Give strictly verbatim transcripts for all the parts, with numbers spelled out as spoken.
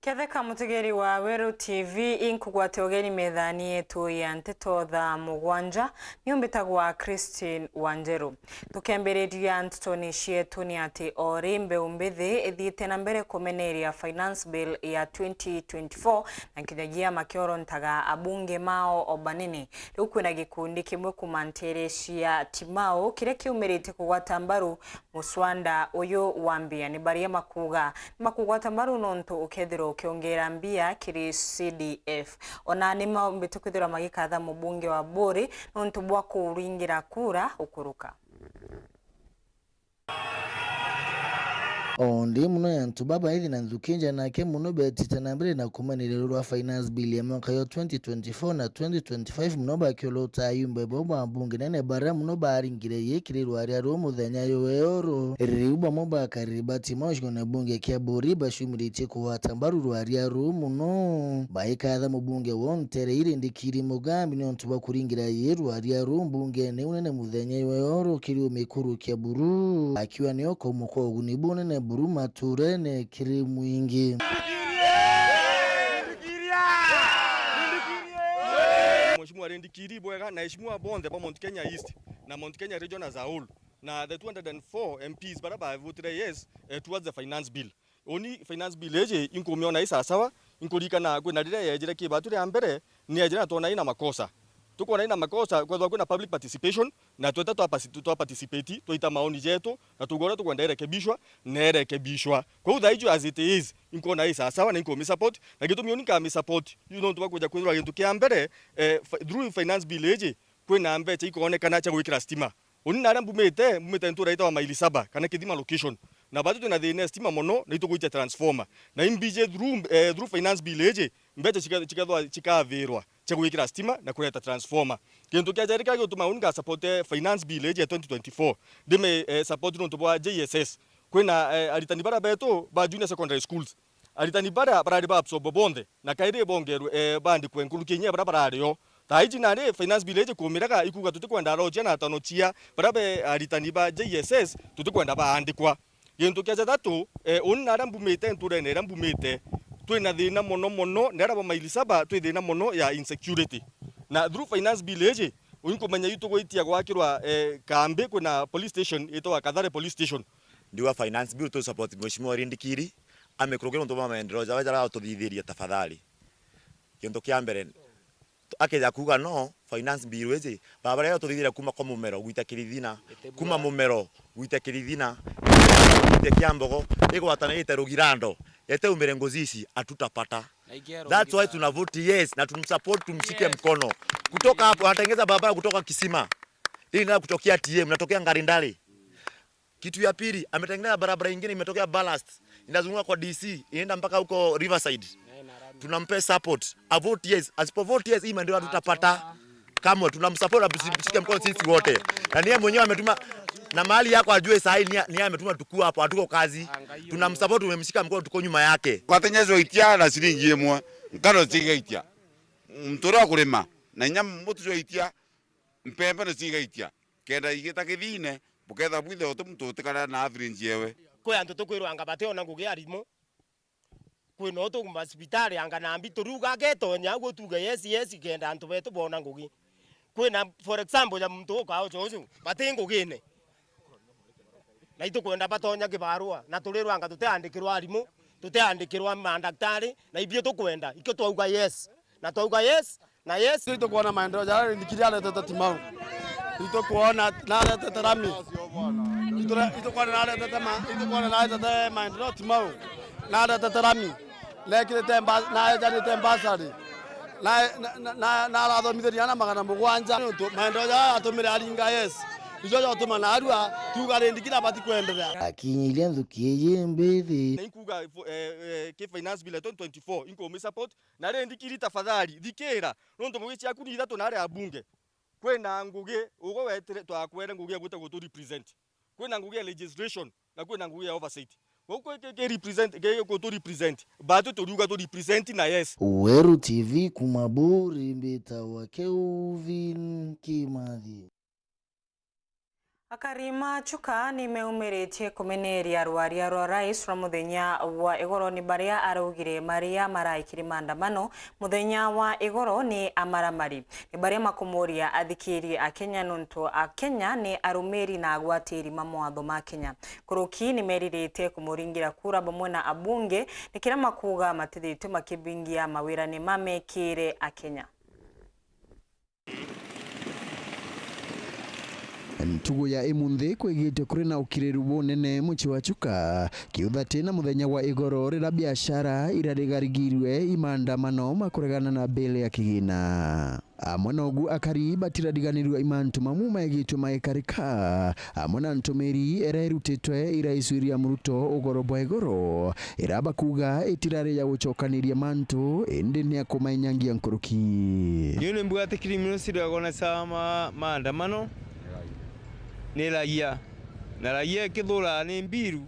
Ketheka mutegeri wa Weru T V, inkugwate ugeni methani yetu ya nteto thaa mugwanja, niu mbitagwa Christine Wanjeru. Tukembiriria ntetoni cietu ni ati o ri mbeu mbithi ithiite na mbere kumeneria Finance Bill ya twenty twenty-four, na kinyagia makiorontaga abunge mao o banene. Riu kwina gikundi kimwe kuma nteere cia Timau kiria kiumirite kugwata mbaru muswanda uyu wa mbia. Ni baria makuuga ni makugwata mbaru nontu ukethirwa ukiongera mbia kiri C D F. Ona ni maumbite kwithirwa magikatha mubunge wa Buri nontu bwa kuringira kura ukuruka. O ndi muno ya antu babaithi na nthuki nja nake muno betite na mbere na kumeneria ruru rwa Finance Bill ya mwaka yo twenty twenty-four na twenty twenty-five, muno bakiolota ayumbe bo ba mbunge nene baria muno baringire yikiri rwaria ruu muthenya yo weoro. Riu bamwe bakariri bati maushigone bunge kia Buri bacumiritie kugwata mbaru rwaria ruu muno. Baikatha mubunge wo ntere iri Ndikiri Mugambi ni untu bwa kuringira yi rwaria ruu mbungene unene muthenya yo weoro kiri umikuru kia Buru, akiwa nio kaumukwa uguni bunene buru maturene kiri mwingi. Mheshimiwa Rindikiri bwega na aheshimiwa bonthe ba Mount Kenya East na Mount Kenya Region as a whole, na the two hundred and four M Ps bara bavutire yes, eh, towards the finance bill. Uni finance bill iji inkumiona i sasawa, inkuririkana kwina riria yejire kibatu ria mbere, ni yejire na twona ina makosa. Tukwona ina makosa, kwethwa kwina public participation, na tweta twa pasi-, twa participate, twaita maoni jetu, na tuuga uria tukwenda irekebishwa, na irekebishwa. Kwou thaa iju as it is, inkwona i sasawa na inkumi support, na gitumi uni nkami support, you know, nontu bwa kwija kwithirwa gintu kia mbere, eh, fi-, through finance bill iji, kwina mbecha ikonekana cia gwikira stima. Uni naria mbumite, mbumite ntura itagwa Maili Saba, kana Kithima location. Na batu twina thina ya stima mono, na itugwitia transformer. Na imbiji through, eh, through finance bill iji, mbecha chika-, chikathwa, chikathirwa cia gwikira stima na kureta transformer. Gintu kia jeri kia gutuma uni nga support, eh, finance bill iji ya twenty twenty-four. Ndime, eh, support nontu bwa J S S. Kwina, eh, aritani bara betu ba junior secondary schools. Aritani baria barari ba absorb bonthe, na kairi bongerwe, eh, baandikwe nkuruki inya baria barari o. Thaa iji nari finance bill iji kumiraga ikuuga tutikwenda arochia na atanochia baria be aritani ba J S S, tutikwenda baandikwa. Gintu kia jathatu, eh, uni naria mbumite, nturene iria mbumite, twina thina mono mono, na aria ba Maili Saba twi thina mono ya insecurity. Na through finance bill iji, inkumenya itugwitia gwakirwa, eh, kambi kwina police station itagwa Kathare Police Station. Ndiuga finance bill tu support Mheshimiwa Rindikiri, amikurukire nontu bwa maendeleo jawe jaria atuthithirie tafadhali. Gintu kia mbere, akeja kuuga no, finance bill iji, barabara iyo tuthithire kuma kwa Mumero gwita Kirithina, kuma Mumero gwita Kirithina, gwita Kiambogo, igwatanirite Rugirando, ete umire Ngozi ici, hatutapata. That's why tuna vote yes, na tumsupport, tumshike mkono. Kutoka hapo, anatengeza barabara kutoka Kisima. Hii inaenda kutokea T M, natokea Ngarindari. Kitu ya pili, ametengeneza barabara ingine imetokea Ballast, inazunguka kwa D C, inaenda mpaka huko Riverside. Tunampe support. A vote yes. Asipo vote yes, hii maendeleo hatutapata. Kamwe, tunamsupport na tusimshike mkono sisi wote. Na niye mwenyewe ametuma, na mahali yako ajue saa hii, niye, niye ametuma tukua hapo, hatuko kazi. Tunamsupport, tumemshika mkono, tuko nyuma yake. Kwatenyezwa itia na ciringi imwe, nkano cigaitia. Muntu uria ukurima, na inya mutu jwa itia, mpembe ni cigaitia. Kenda igita kithine, buketha bwithe uti muntu utikara na average yewe. Kwi antu tukwirwa anga bationa ngugi arimu. Kwina utu kuma cibitari anga nambi turiuga agetonya uguo tuge yes, yes, kenda antu betu bona ngugi. Kwina, for example, ya muntu ukaocha uju, bati ngugine. Na itukwenda batonya kibarua, na turirwa anga tutiandikirwa arimu, tutiandikirwa mandaktari, na ibio tukwenda, ikio twauga yes. Na twauga yes, na yes. Itukwona maendeleo jaria Rindikiri aretete ti mau. Itukwona naretete rami. Itura-, itukwona naretete ma-, itukwona naretete maendeleo ti mau. Naretete rami. Nekirite mba-, naejanite mbasari. Na, na, na, na, na arathomithirie ana magana mugwanja. Niuntu maendeleo jaria aratumire aringa yes. Ijo jotuma narua tuga Rindikiri abati kwenderea. Akinyiria nthuki iji mbithi. Na inkuga, eh, eh, ki finance bill ya twenty twenty-four, inkumi support, na Rindikiri tafadhali, thikira, nontu ngugi ciaku ni ithatu nari abunge. Kwina ngugi, ugwe wetire, twakwere ngugi ya gwita gutu represent. Kwina ngugi ya legislation, na kwina ngugi ya oversight. Guku ki, ki represent, ki gutu represent, batu turiuga tu represent na yes. Weru T V kuma Buri, mbitagwa Kelvin Kimathi. Akari ma Chuka ni meumiritie kumeneria rwaria rwa rais rwa muthenya wa igoro, ni baria araugire maria maraikire maandamano muthenya wa igoro ni amaramari. Ni baria makumuria athikirie Akenya, nontu Akenya ni arumiri na agwatiri ma mawatho ma Kenya. Nkuruki ni meririte kumuringira kura bamwe na abunge, ni kiria makuuga matithitwe makibingia mawirane mamekire Akenya. Ntugu ya imunthi kwigite kuri na ukiriru bunene mucii wa Chuka, kiuthati na muthenya wa igoro, riria biashara irarigarigirwe i maandamano ma kuregana na bill ya kigina. Amwe na ugu, akari batirariganirua i mantu mamu maigitwe magikarika, amwe na ntumiri iria irutitwe i rais William Ruto ugoro bwa igoro, iria bakuuga itirari ya gucokaniria mantu, indi ni ya kumainyangia nkuruki. Niu ni mbuga ati criminals iria igonesa ma-, maandamano ni raia, na raia ikithura ni mbiru.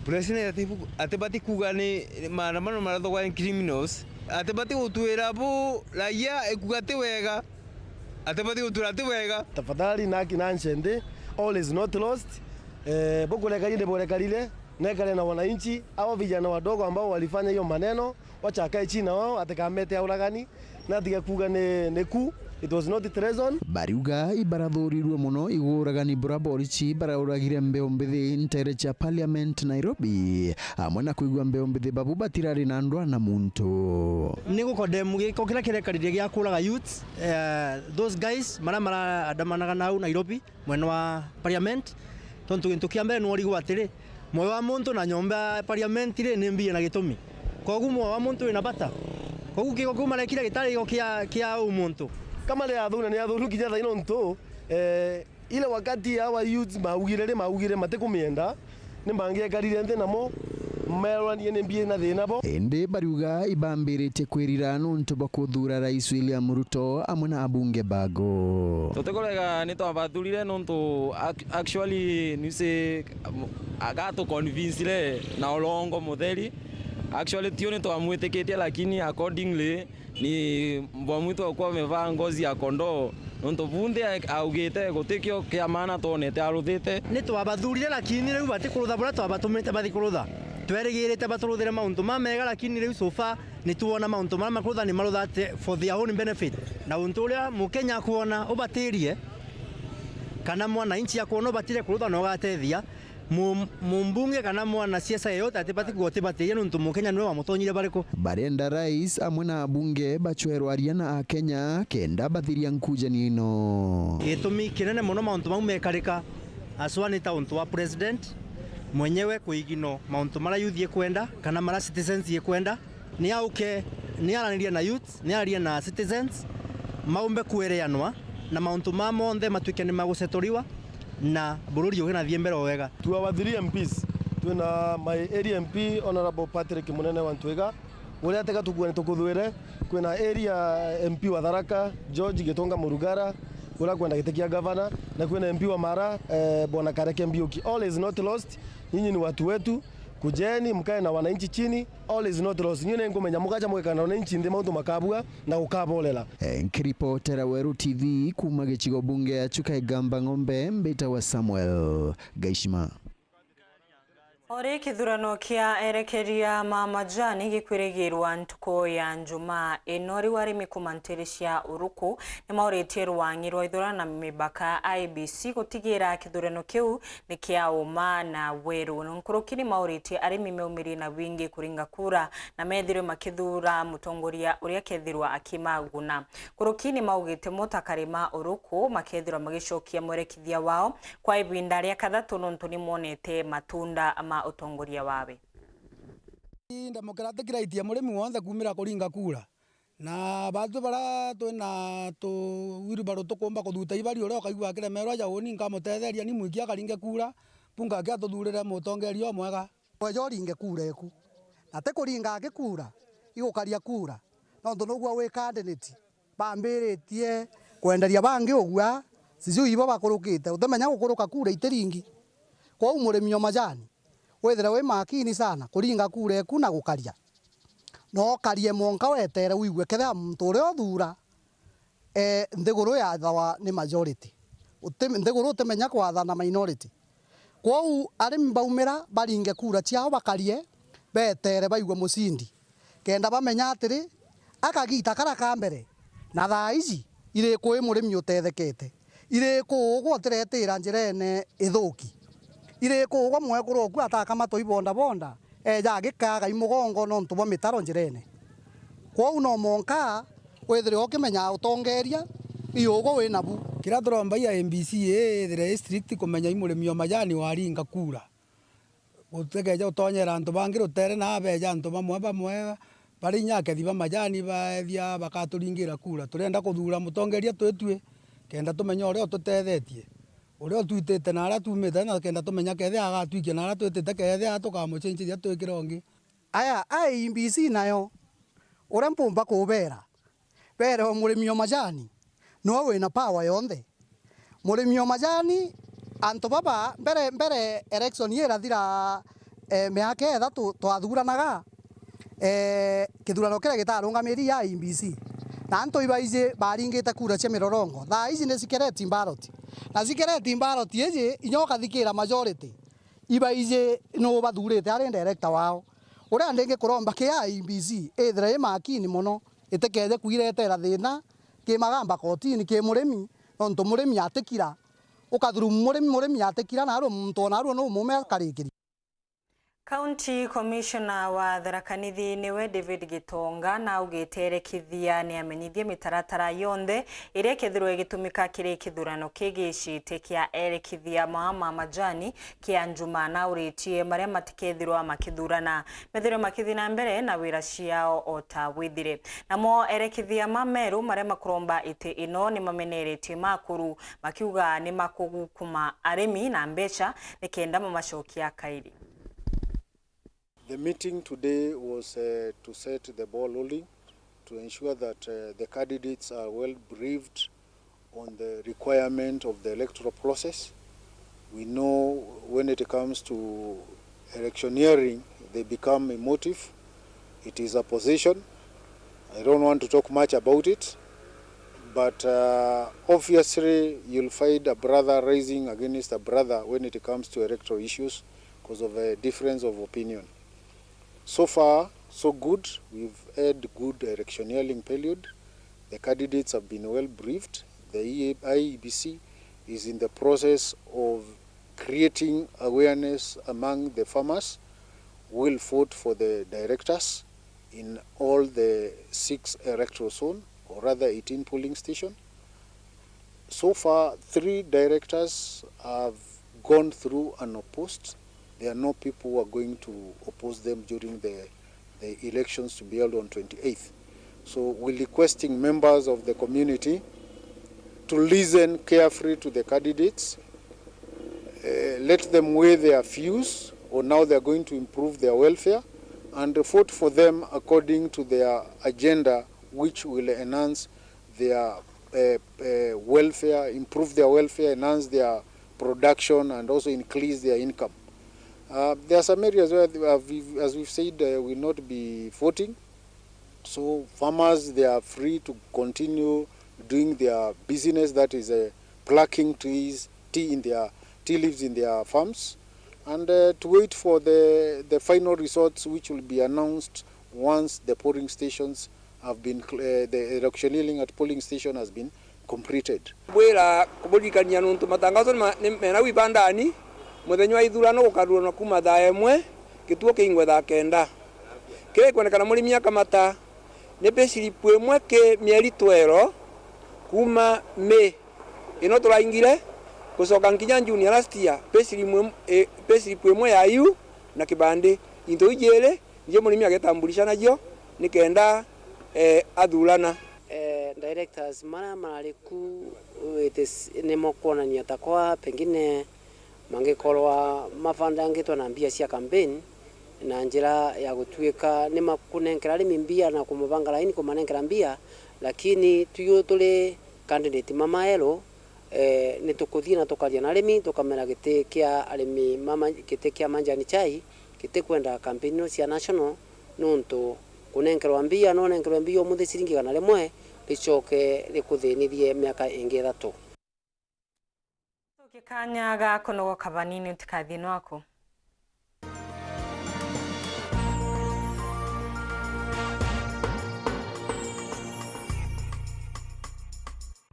President ati-, atibati kuuga ni maandamano marathogwa ni criminals, atibati gutwira bu raia ikuuga ti wega, atibati gutwira ti wega. Tafadhali, na haki na nche nthi, all is not lost. Eh, bukurekaria ni burekarire, nekare na wananchi, hao vijana wadogo ambao walifanya hiyo maneno, wacha akae chini na wao, atikamete auragani, na atige kuuga ni, ni coup, it was not treason. Bariuga ibarathurirwe mono iguragani bura borichi barauragire mbeu mbithi ntere cia parliament Nairobi, amwe na kwigua mbeu mbithi babu batirari na ndwa na muntu. Ni gukondemu giko kiria kirekarire gia kuraga youth, eh, those guys maria maraandamanaga nau Nairobi, mwena wa parliament, tontu gintu kia mbere ni urigwa atiri, moyo wa muntu na nyomba ya parliament ri ni mbia na gitumi. Kogu moyo wa muntu wina bata. Kogu giko kiu marekire gitari giko kia, kia umuntu. Kama ni athuna ni athuru kinya thaino ntu, eh, ile wakati awa youths maugire ri, maugire matikumienda, ni mangiekarire nthi namo, merwanie ni mbia na thina bo. Indi bariuga ibambiritie kwirira nontu bwa kuthura Rais William Ruto amwe na abunge bago. Tutikurega ni twabathurire nontu ac-, actually nise agatu convincire na urongo mutheri. Actually tio ni twamwitikitie, lakini accordingly ni mbwa mwitu akuwa amevaa ngozi ya kondoo, nontu bunthe augite gutikio kia maana twonete aruthite. Ni twabathurire, lakini riu batikurutha buria twabatumite bathi kurutha. Twerigirite baturuthire mauntu mamega, lakini riu so far ni twona mauntu maria makurutha ni maruthate for their own benefit. Na untu uria Mukenya akwona ubatirie, kana mwananchi akwona ubatire kurutha na ugatethia, Mu-, mumbunge kana mwanasiasa yeyote atibati gutibatiria nontu Mukenya niwe wamutonyire bariku. Barenda rais amwe na abunge bacwerwaria na Akenya kenda bathiria nkujania ino. Gitumi kinene mono mauntu mau mekarika, aswa ni ta untu wa president mwenyewe kuigino mauntu maria youth ikwenda kana maria citizens ikwenda. Ni auke, ni aranirie na youth, ni ararie na citizens, maumbe kwereanwa na mauntu ma monthe matuike ni magucetoriwa na bururi uginathie mbere o wega. To our three M Ps, twina my area M P Honourable Patrick Munene wa Ntwiga, uria tega tukuga ni tukuthwire, kwina area M P wa Tharaka, George Gitonga Murugara, uria kwenda giti kia gavana, na kwina M P wa Mara, eh, Bwana Kareke Mbiuki. All is not lost, nyinyi ni watu wetu, kujeni mkae na wananchi chini. All is not lost. Nyie ni nkumenya mugacha mugekana na nchi nthi mauntu makabua na gukaborera. Eh, nkiripotera Weru T V kuuma gicigo bunge ya Chuka Igamba Ng'ombe, mbitawa Samuel Gaishima. Ori kithurano kia erekeria ma majani gikwirigirwa ntuku ya Njumaa ino, riu arimi kuuma ntiri cia Uruku ni mauritie rwang'i rwa ithurano na mibaka I E B C gutigira kithurano kiu ni kia uma na weru. Nkuruki ni mauritie arimi meumirie na wingi kuringa kura na methirwe makithura mutongoria uria akethirwa akimaguna. Nkuruki ni maugite mo ta Karima Uruku makethirwa magicokia mwerekithia wao kwa ibinda ria kathatu nontu ni monete matunda ma utongoria wawe. Ndamukira tikiraitie murimi wonthe kumira kuringa kura. Na batwi baria twina tu wheelbarrow tukumba kuthuta ibari, uria ukaigua akiremerwa ja uni nkamutetheria ni mwiki akaringe kura, bu ngaki atuthurire mutongeria umwega. Weja uringe kura eku. Na ti kuringa aki kura, igukaria kura. Nontu nugua wi candidate, bambiritie kwenderia bangi ugua, sijui ibo bakurukite, utimenya gukuruka kura itiringi. Kwou murimi o majani, withire wi makini sana kuringa kura eku na gukaria. No ukarie mwanka wetere wigue kethira muntu uria uthuura, eh, nthiguru yathawa ni majority. Uti-, nthiguru utimenya kwathana minority. Kwou arimi baumira baringe kura ciao bakarie, betere baigue mucindi. Kenda bamenya atiri, a kagita karia ka mbere, na thaa iji, iriku i murimi utethekete? Iriku ugwe utiretira njirene ithuki? Iriku ugwe mwekuru oku atakamatwa i bodaboda, eja agikaga i mugongo nontu bwa mitaro njirene? Kwou no mwanka withire ukimenya utongeria i ugwe wi nabu. Kiria turomba i M B C ii ithire i strict kumenya i murimi o majani waringa kura. Utikeje utonyera antu bangi rutere na abeja antu bamwe bamwe bari inya akethi ba majani baethia bakaturingira kura. Turenda kuthura mutongeria twitwi kenda tumenya uria ututethetie, uria utwitite na aria tumite, na kenda tumenya kethia agatwikia na aria twitite, kethia tukamucenjithia twikire ungi. Aya, I E B C nayo, uria mpumba kubera, berewe murimi o majani, nowe wina power yonthe. Murimi o majani, antu baba, mbere, mbere election irathira, eh, miaka ithatu twathuranaga, eh, kithurano kiria gitarungamiri ya I E B C. Na antu ibaiji baringite kura cia mirorongo. Thaa iji ni secret ballot. Na secret ballot iji, inya ukathikira majority, ibaiji nu bathurite ari director wao. Uria ndingi kuromba ki I E B C, ithire i makini mono, itikeje kwiretera thina ki magamba kotini ki murimi, nontu murimi atikira. Ukathurumu murimi, murimi atikira, narua muntu o narua nu mume akarikiria. County Commissioner wa Tharaka Nithi niwe David Gitonga na augite erekithia ni amenyithie mitaratara yonthe iria ikethirwa igitumika kiri kithurano kigi giciti kia erekithia ma majani kia Njuma, na auritie maria matikethirwa makithurana methirwe makithi na mbere na wira ciao o ta withire. Namo erekithia ma Meru maria makuromba iti ino ni mameneretie makuru makiuga ni makugukuma arimi na mbeca nikenda mamacokia kairi. The meeting today was, uh, to set the ball rolling to ensure that, uh, the candidates are well briefed on the requirement of the electoral process. We know when it comes to electioneering, they become emotive. It is a position. I don't want to talk much about it, but, uh, obviously you'll find a brother rising against a brother when it comes to electoral issues because of a difference of opinion. So far, so good. We've had good electioneering period. The candidates have been well briefed. The E A, I E B C is in the process of creating awareness among the farmers who will vote for the directors in all the six electoral zone, or rather eighteen polling station. So far, three directors have gone through unopposed. There are no people who are going to oppose them during the, the elections to be held on twenty-eighth. So we're requesting members of the community to listen carefully to the candidates, uh, let them weigh their views on how they're going to improve their welfare, and vote for them according to their agenda, which will enhance their, uh, uh, welfare, improve their welfare, enhance their production, and also increase their income. Uh, there are some areas where, uh, we've, as we've said, uh, will not be voting. So farmers, they are free to continue doing their business, that is, uh, plucking trees, tea in their, tea leaves in their farms, and, uh, to wait for the, the final results, which will be announced once the polling stations have been cl-, uh, the electioneering at polling station has been completed. Bwira kuburirikania nuntu matangazo ni ma-, ni mena wibandani, muthenya wa ithurano gukaruranwa kuma thaa imwe, gituo kiingwe thaa kenda. Kiria gikwendekana murimi akamata ni payslip imwe ki mieri twero kuma May ino turaingire, gucoka nkinya June ya last year, payslip imwe, eh, payslip imwe ya iu na kibandi. Into iji iri nio murimi agetambulisha nacio nikenda, eh, athurana. Eh, directors maria marari ku, it is, nimo kwonania ta kwa pengine mangikorwa mafandangitwe na mbia cia campaign na njira ya gutuika ni makunenkera arimi mbia na kumubanga laini kumanenkera mbia, lakini tuyu turi candidate mama ero, eh, ni tukuthii na tukaria na arimi, tukamera giti kia arimi mama, giti kia majani chai gitikwenda campaign ino cia national, nuntu kunenkerwa mbia, no unenkerwe mbia umuthi ciringi igana rimwe, ricoke rikuthinithie miaka ingi ithatu. Kanya ga kunogoka banini, utikathie nwaku.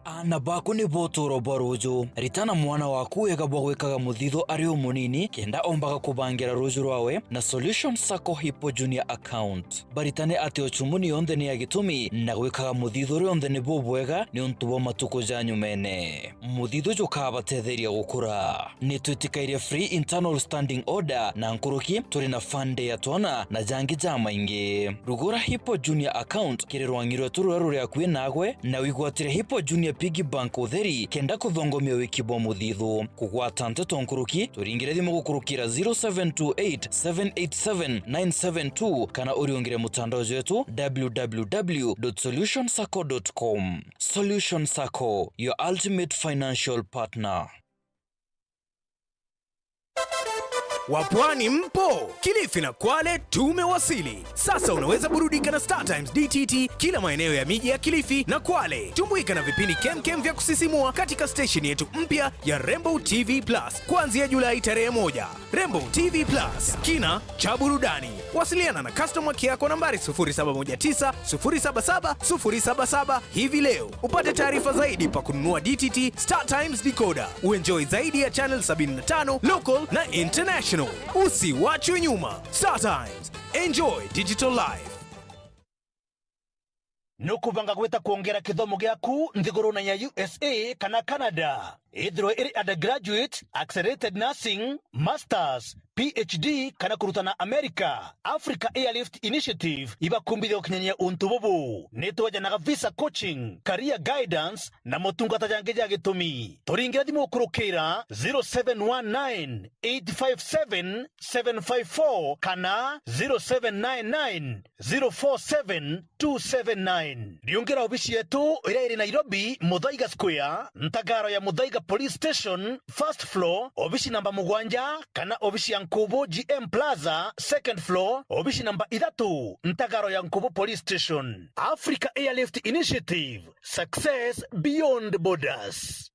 Aana baku nibo utuuro bwa ruuju. Ritana mwana waku wega bwa gwikaga muthithu ari umunini, kenda ombaga kubangira ruuju rwawe na Solution Sacco Hippo Junior Account. Baritane ati uchumuni yonthe ni ya gitumi, na gwikaga muthithu rionthe ni bubwega niuntu bwa matuku ja nyumene. Muthithu jukabatetheria gukura. Ni twitikairie free internal standing order na nkuruki, turi na fund ya twana na jangi jamaingi. Rugura Hippo Junior Account kiri rwang'i rwetu ruria ruri akui nagwe, na wigwatire Hippo Junior Piggy Bank utheri, kenda kuthongomia wiki bwa muthithu. Kugwata nteto nkuruki, turingire thimu gukurukira zero seven two eight, seven eight seven, nine seven two, kana uriungire mutandao jwetu, w w w dot solution sacco dot com. Solution Sacco, your ultimate financial partner. Wapwani mpo? Kilifi na Kwale tumewasili. Sasa unaweza burudika na Star Times D T T kila maeneo ya miji ya Kilifi na Kwale. Tumbuika na vipindi kemkem vya kusisimua katika station yetu mpya ya Rainbow T V Plus kuanzia Julai tarehe moja. Rainbow T V Plus, kina cha burudani. Wasiliana na customer care kwa nambari sufuri saba moja tisa, sufuri saba saba, sufuri saba saba hivi leo. Upate taarifa zaidi pa kununua D T T Star Times decoder. Uenjoy zaidi ya channel sabini na tano, local na international. Usiwachwe nyuma. Star Times. Enjoy digital life. Nukubanga gwita kwongera kithomo giaku nthigurune ya U S A kana Canada? Ithirwe iri undergraduate, accelerated nursing, masters, P H D, kana kurutana America, Africa Airlift Initiative ibakumbithia gukinyania untu bubu. Nitwejanaga visa coaching, career guidance, na motungata jangi ja gitumi. Turingire thimu gukurukira zero seven one nine, eight five seven, seven five four kana zero seven nine nine, zero four seven, two seven nine. Riungira obici yetu iria iri Nairobi, Muthaiga Square, ntagaro ya Muthaiga Police Station, first floor, obici namba mugwanja, kana obici ya Nkubu G M Plaza, second floor, obici namba ithatu, ntagaro ya Nkubu Police Station. Africa Airlift Initiative, success beyond borders.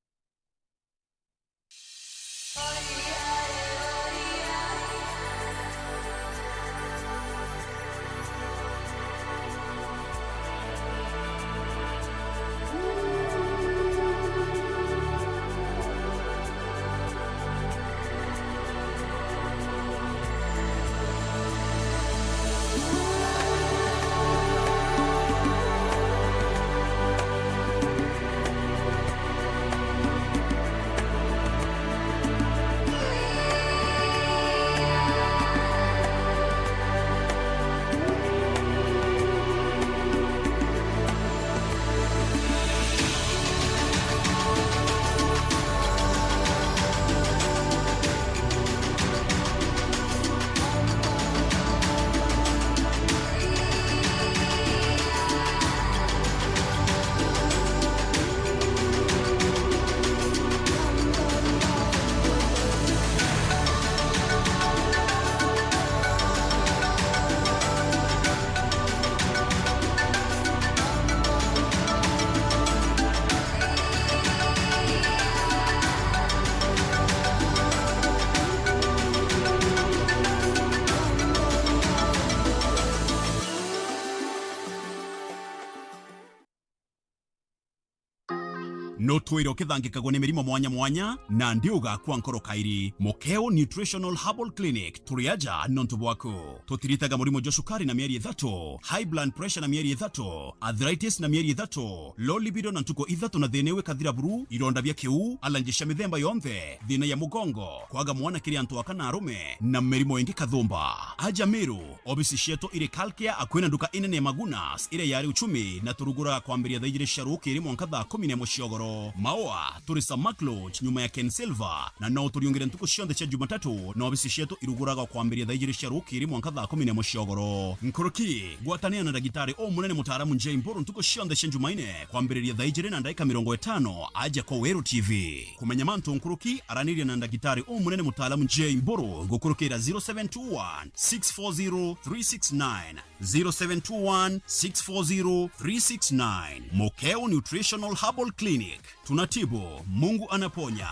Nutwire ukithangikagwo ni mirimo mwanya mwanya, nandi ugakua nkoro kairi. Mukeo Nutritional Herbal Clinic, turi aja nontu bwaku. Tutiritaga murimo jwa cukari na mieri ithatu, high blood pressure na mieri ithatu, arthritis na mieri ithatu, low libido na ntuku ithatu na thina iu ikathira buru, ironda bia kiuu, allergy cia mithemba yonthe, thina ya mugongo, kwaga mwana kiri antu aka na arume, na mirimo ingi kathumba. Aja Meru, obici cietu iri Kalkia, akui na nduka inene ya Magunas iria yari Uchumi, na turuguraga kwambiria thaa ijiri cia rukiri mwanka thaa kumi na imwe cia ugoro. Maua, turi Samak Lodge, nyuma ya Ken Silver, na no uturiungire ntuku cionthe cia Jumatatu, na obici cietu iruguraga kwambiria thaa ijiri cia rukiri mwanka thaa kumi na imwe cia ugoro. Nkuruki, gwatanira na ndagitari umunene mutaaramu J Mburu ntuku cionthe cia Jumaine kwambiriria thaa ijiri na ndagika mirongo itano aja kwa Weru T V. Kumenya mantu nkuruki, araniria na ndagitari umunene mutaaramu J Mburu gukurukira zero seven two one, six four zero, three six nine, zero seven two one, six four zero, three six nine. Mokeo Nutritional Herbal Clinic. Tunatibu, Mungu anaponya.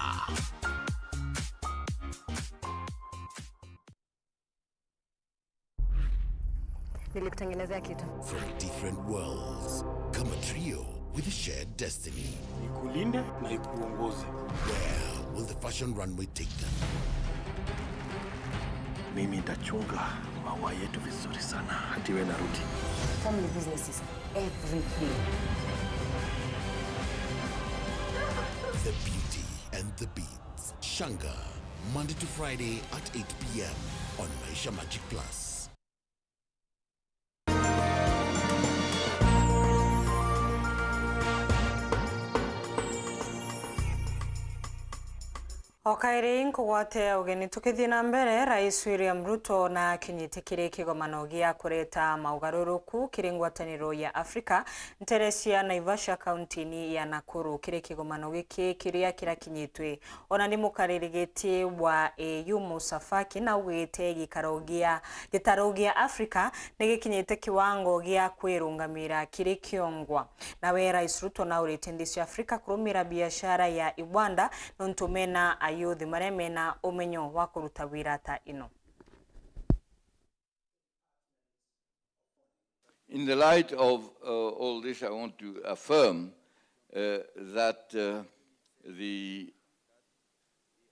Nilikutengenezea kitu. From different worlds, come a trio with a shared destiny. Ikulinde na ikuongoze. Where will the fashion runway take them? Mimi nitachunga maua yetu vizuri sana hadi we narudi. Family business is everything. The Beauty and the Beats. Shanga, Monday to Friday at eight p.m. on Maisha Magic Plus. O kairi nkugwate ugeni tukithii na mbere, Rais William Ruto na akinyite kiri kigomano gia kureta maugaruruku kiri ngwataniro ya Afrika ntere cia Naivasha kaunti-ini ya Nakuru. Kiri kigomano giki kiria kirakinyitwe, ona ni mukaririgitie wa A U Musa Faki naugite gikaro gia gitaro gia Afrika ni gikinyite kiwango gia kwirungamira kiri kiongwa. Nawe Rais Ruto naurite nthi cia Afrika kurumira biashara ya Uganda nontu mena ayuthi maria mena umenyo wa kuruta wira ta ino. In the light of uh, all this, I want to affirm uh, that uh, the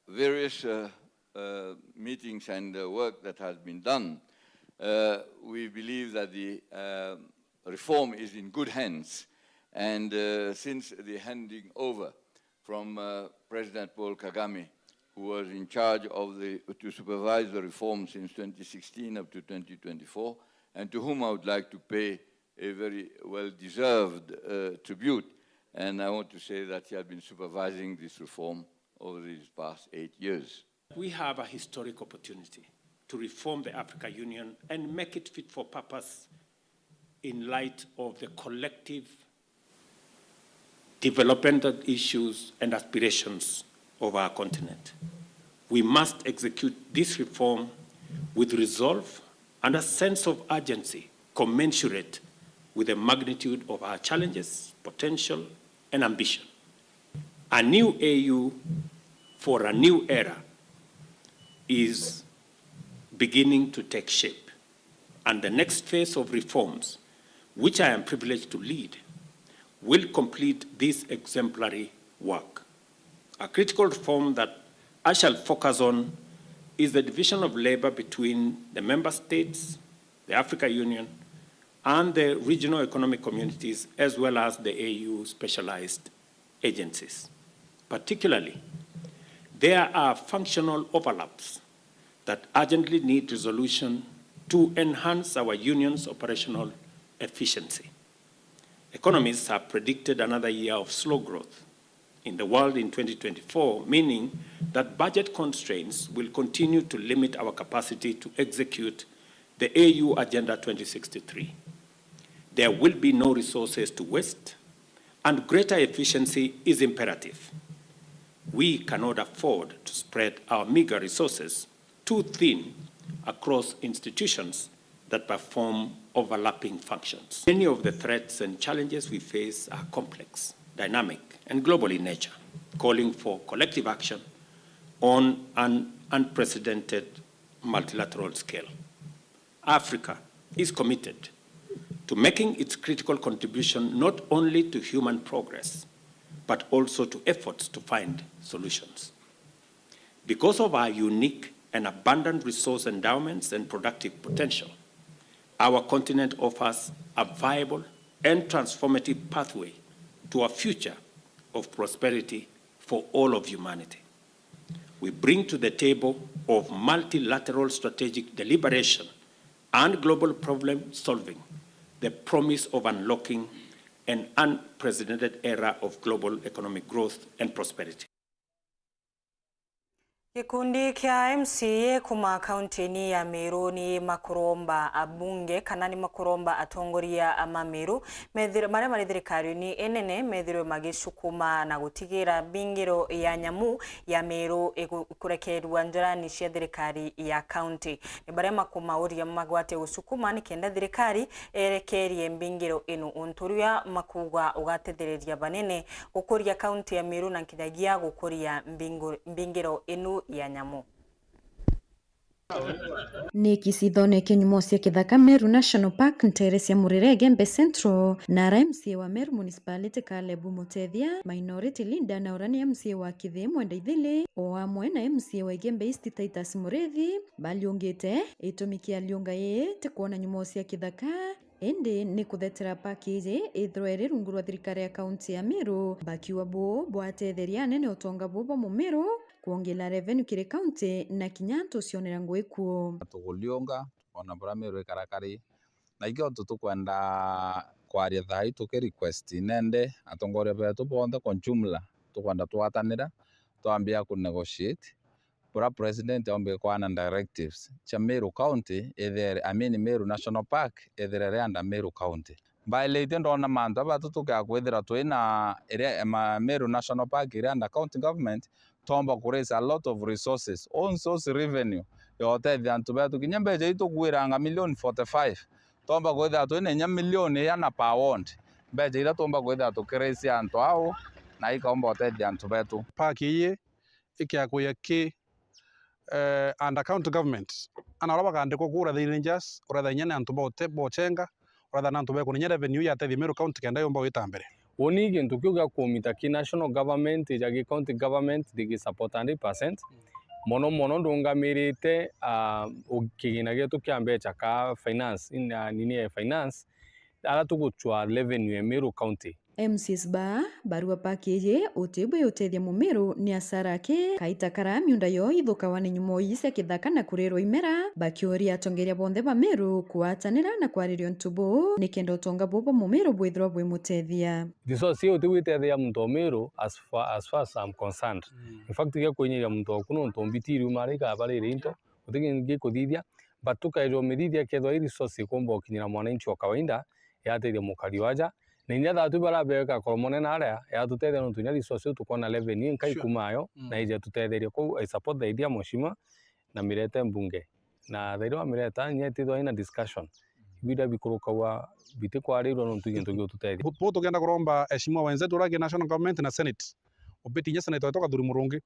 various uh, uh, meetings and uh, work that has been done, uh, we believe that the uh, reform is in good hands. And uh, since the handing over from uh, President Paul Kagame, who was in charge of the, to supervise the reform since twenty sixteen up to twenty twenty-four, and to whom I would like to pay a very well-deserved uh, tribute. And I want to say that he has been supervising this reform over these past eight years. We have a historic opportunity to reform the Africa Union and make it fit for purpose in light of the collective developmental issues and aspirations of our continent. We must execute this reform with resolve and a sense of urgency commensurate with the magnitude of our challenges, potential, and ambition. A new A U for a new era is beginning to take shape, and the next phase of reforms, which I am privileged to lead, will complete this exemplary work. A critical reform that I shall focus on is the division of labour between the member states, the Africa Union, and the regional economic communities, as well as the A U specialised agencies. Particularly, there are functional overlaps that urgently need resolution to enhance our union's operational efficiency. Economists have predicted another year of slow growth in the world in twenty twenty-four, meaning that budget constraints will continue to limit our capacity to execute the A U Agenda twenty sixty-three. There will be no resources to waste, and greater efficiency is imperative. We cannot afford to spread our meagre resources too thin across institutions that perform overlapping functions. Many of the threats and challenges we face are complex, dynamic, and global in nature, calling for collective action on an unprecedented multilateral scale. Africa is committed to making its critical contribution not only to human progress, but also to efforts to find solutions. Because of our unique and abundant resource endowments and productive potential, our continent offers a viable and transformative pathway to a future of prosperity for all of humanity. We bring to the table of multilateral strategic deliberation and global problem solving the promise of unlocking an unprecedented era of global economic growth and prosperity. Gikundi kia M C A kuma kaunti-ini ya Meru ni makuromba abunge kana ni makuromba atongoria ma Meru methire-, maria mari thirikari-ini inene methirwe magicukuma na gutigira mbingiro ya nyamu ya Meru igu-, ikurekerua njirani cia thirikari ya kaunti. Ni baria makumauria magwate gucukuma ni kenda thirikari erekerie mbingiro ino, untu uria makuuga ugatethereria banene gukuria kaunti ya Meru na nkinyagia gukuria mbingu-, mbingiro inu ya nyamu. Ni kisithone kia nyumo cia kithaka Meru National Park, ntere cia Murere, Igembe Central, na ara M C A wa Meru Municipality Caleb Mutethia, Minority Leader na ura ni M C A wa Kithii Mwenda Ithili, o amwe na M C A wa Igembe East Titus Muriithi, baliungite. Itumi kia liunga ii ti kwona nyumo cia kithaka, indi ni kuthetera park iji ithirwa iri rungu rwa thirikari ya kaunti ya Meru, bakiuga buu bwatetheria anene utonga buu bwa Mumiru, kwongera revenue kiri kaunti na kinya antu cionera ngugi kuo. Tukuliunga, twona buria Meru ikarakari. Na ikio tu tukwenda kwaria thaa ii tuki request nende atongoria betu bonthe kwa jumla, tukwenda twatanira, twambia ku negotiate, buria president aumbi kwana directives cia Meru County ithere, I mean, Meru National Park ithere ri under Meru County. Mbailite ndona mantu aba tutukia kwithira twina iria, ma, Meru National Park iri under county government, twomba ku raise a lot of resources, own source revenue, ya utethia antu betu. Kinya mbeca ii tukuiranga milioni forty-five, twomba kwithira twina inya milioni iana per ward, mbeca iria twomba kwithira tukiraise antu au, na ikaumba utethia antu betu. Park ii ikiakuya ki, eh, under county government. Ana uria bakandikwa ku uretha rangers, uretha inya ni antu ba ute-, ba ucenga, uretha ni antu bekuna inya revenue yatethia Meru County kenda yumba gwita mbere. Uni gintu kiu gia kumita ki national government ja gi county government ndigi support hundred percent. Mono mono ndungamirite, ah, u-, kigina gietu kia mbeca ka finance, in, ah, nini ya finance, ara tugucwa revenue ya Meru County. M C As ba barua park iji uti bwi utethia Mumiru ni asara aki kaita kara miunda yoo ithukawa ni nyumo ii cia kithaka na kurirwa imera, bakiuria atongeria bonthe ba Meru kugwatanira na kwariria untu buu nikenda utonga buu bwa Mumiru bwithirwa bwi mutethia. Resource ii uti bwitethia muntu o Meru as far, as far as I'm concerned. In fact, gia kwinyiria muntu oku nontu mbiti iriuma ari ikaba riri into, uti gi-, gikuthithia, but tukairwa mirithia kethwa i resource ikumba ukinyira mwananchi wa kawaida, yatethia mukari waja, na inya thatu barabeka koro munene aria, yatutethia nontu inya resource iu tukwona revenue inkai Sure. kumayo, Mm. na ije tutetherie kou, I support the idea mheshimiwa, na mirete mbunge. Na thairi wamireta, inya itithwa ina discussion. Ibida bikurukagwa bitikwarirwa nontu i gintu giututethia. Bu-, bu tukenda kuromba mheshimiwa wenzetu uria ki national government na senate, ubiti inya senator wetu Kathuri Murungi,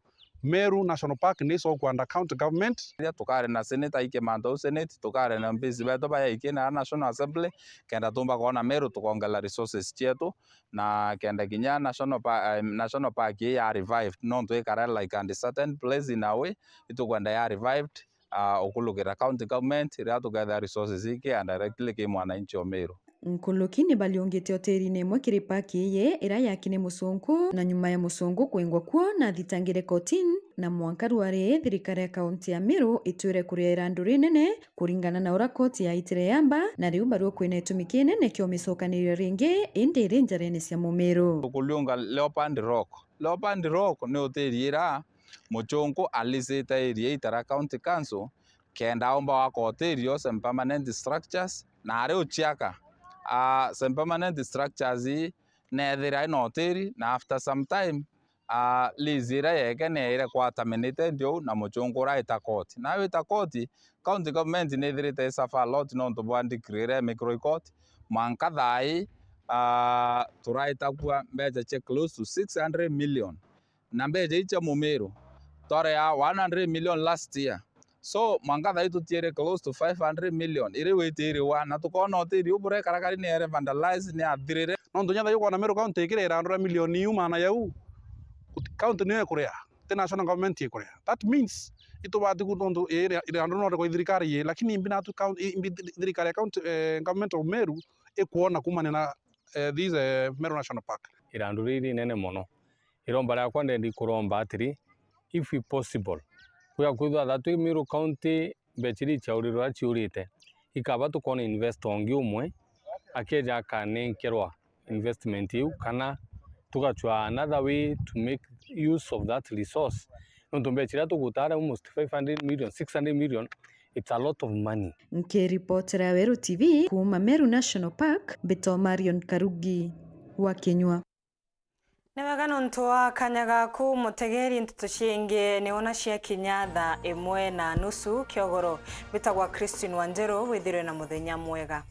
Meru National Park ni icokwa under county government. Riria tukari na senate aike mantu au senate, tukari na M Ps betu bayaikie na National Assembly, kenda tumba kwona Meru tukongela resources cietu, na kenda kinya National Pa-, eh, National Park ii ya revived, nontu ikara like uncertain place in a way, itukwenda ya revived, ah, ukulukira county government, riria tukethira resources iki and directly ki mwananchi o Meru. Nkuluki ni baliungite hotelini imwe kiri park ii iria yaki ni musungu, na nyuma ya musungu kwingwa kuo na athitangire kotini, na mwanka rwari thirikari ya kaunti ya Meru itwire kuria irandu rinene, kuringana na uria koti yaitire yamba, na riu barua kwina itumi kinene kia umicokaniriria ringi, indi iri njarene cia Mumiru. Tukuliunga Leopard Rock. Leopard Rock ni hoteli iria muchunku alisite area Itara County Council, kenda aumba gwaka hoteli yo some permanent structures, na ari uciaka, ah, some permanent structures ii neethira ina hoteli, na after some time, ah, lease iria yeke neeire kwa terminated uu, na muchunku uraita koti. Na wita koti, county government nithirite i suffer a lot nontu bwa decree iria imikirwe i koti, mwanka thaa ii, ah, turaita kwa mbeca cia close to six hundred million. Na mbeca ii cia Mumiru, twarea one hundred million last year. So, mwanka thaa ii tutiere close to five hundred million, iri witiriwa, na tukoona hoteli uu bure karakari ni ere vandalize, ni athirire. Nontu nya thaa ii ukoona Meru County ikire irandu ria milioni iu maana jau, county niyo ikuria, ti national government ikuria. That means, itubati ku nontu ira-, irandu no rikwa thirikari ii, lakini imbi natu coun-, i-, imbi thirikari ya county, eh, government of Meru ikwona kumania na, eh, this, eh, Meru National Park. Irandu riri rinene mono. Iromba riakwa ndendi kuromba atiri, if it possible, kuya kwithwa that twi Meru County, mbeca iria ciaurirwe iria ciurite, ikaba tukoona investor ungi umwe akeja akanenkerwa investment iu, kana tugacwa another way to make use of that resource. Nontu mbeca iria tuguta aria almost five hundred million, six hundred million, it's a lot of money. Nkiripotera Weru T V kuuma Meru National Park, mbitwa Marion Karugi wa Kinyua. Ni wega nontu wa kanya gaku, mutegeri, nteto ciingi ni wona ciakinya thaa imwe na nusu kiogoro. Mbitagwa Christine Wanjiru, withirwe na muthenya mwega.